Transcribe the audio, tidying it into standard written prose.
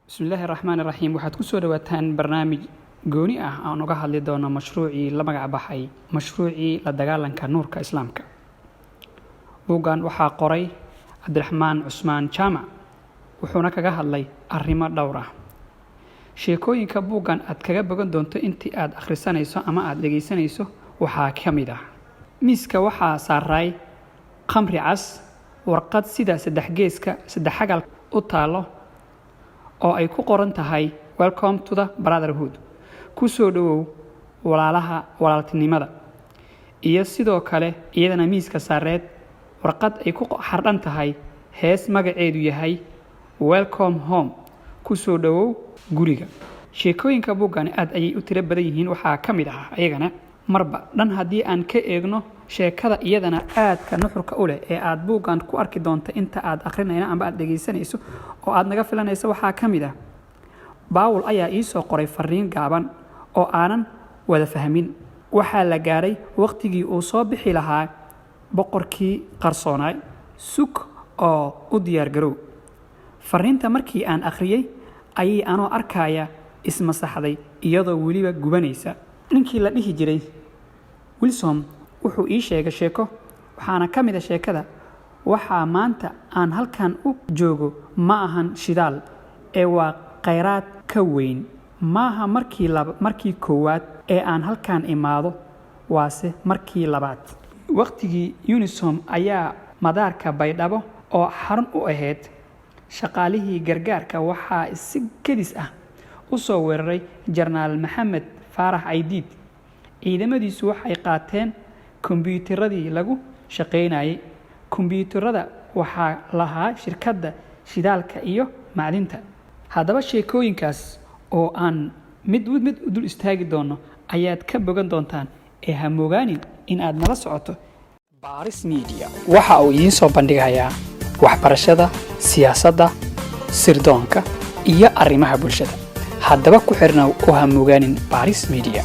Bismillaahi raxmaan raxiim. Waxaad kusoo dhawaataan barnaamij gooni ah aan uga hadli doono mashruucii la magac baxay Mashruucii la Dagaalanka Nuurka Islaamka. Buuggan waxaa qoray Cabdiraxmaan Cusmaan Jaamac, wuxuuna kaga hadlay arrimo dhowr ah. Sheekooyinka buuggan aad kaga bogan doonto intii aad akhrisanayso ama aada dhegaysanayso waxaa ka mid ah: miiska waxaa saaraay khamri cas, warqad sida saddex geeska saddex xagal u taalo oo ay ku qoran tahay "Welcome to the brotherhood", ku soo dhowow walaalaha walaaltinimada, iyo sidoo kale iyadana miiska saareed warqad ay ku xardhan tahay hees magaceedu yahay "Welcome Home", ku soo dhowow guriga. Sheekooyinka buuggani aad ayay u tiro badan yihiin. Waxaa ka mid ah ayagana, marba dhan haddii aan ka eegno, sheekada iyadana aadka nuxurka u leh ee aad buuggan ku arki doonto inta aad akhrinayna amba aad dhegaysanayso oo aad naga filanayso waxaa ka mid ah: Baawul ayaa iisoo qoray fariin gaaban oo aanan wada fahmin. Waxaa la gaaray waqtigii uu soo bixi lahaa boqorkii qarsoonaay, sug oo u diyaargarow. Fariinta markii aan akhriyey ayay anoo arkaya ismasaxday, iyadoo weliba gubanaysa. Ninkii la dhihi jiray Wilson wuxuu ii sheegay sheeko, waxaana ka mid a sheekada: "Waxaa maanta aan halkan u joogo ma ahan shidaal ee waa khayraad ka weyn. Maaha markii koowaad ee aan halkan imaado, waase markii labaad." Waqtigii UNISOM ayaa madaarka Baydhabo oo xarun u ahayd shaqaalihii gargaarka waxaa si kedis ah u soo weeraray Jenaraal Maxamed Faarax Caydiid. Ciidamadiisu waxay qaateen kombiyuutaradii lagu shaqaynayay. Kombiyuutarada waxaa lahaa shirkadda shidaalka iyo macdinta. Haddaba sheekooyinkaas oo aan mid mid u dul istaagi doono ayaad ka bogan doontaan, ee ha mogaanin in aad nala socoto. Baaris Media waxa uu idiin soo bandhigayaa waxbarashada, siyaasadda, sirdoonka iyo arrimaha bulshada. Haddaba ku xirnow oo ha mogaanin Baaris Media.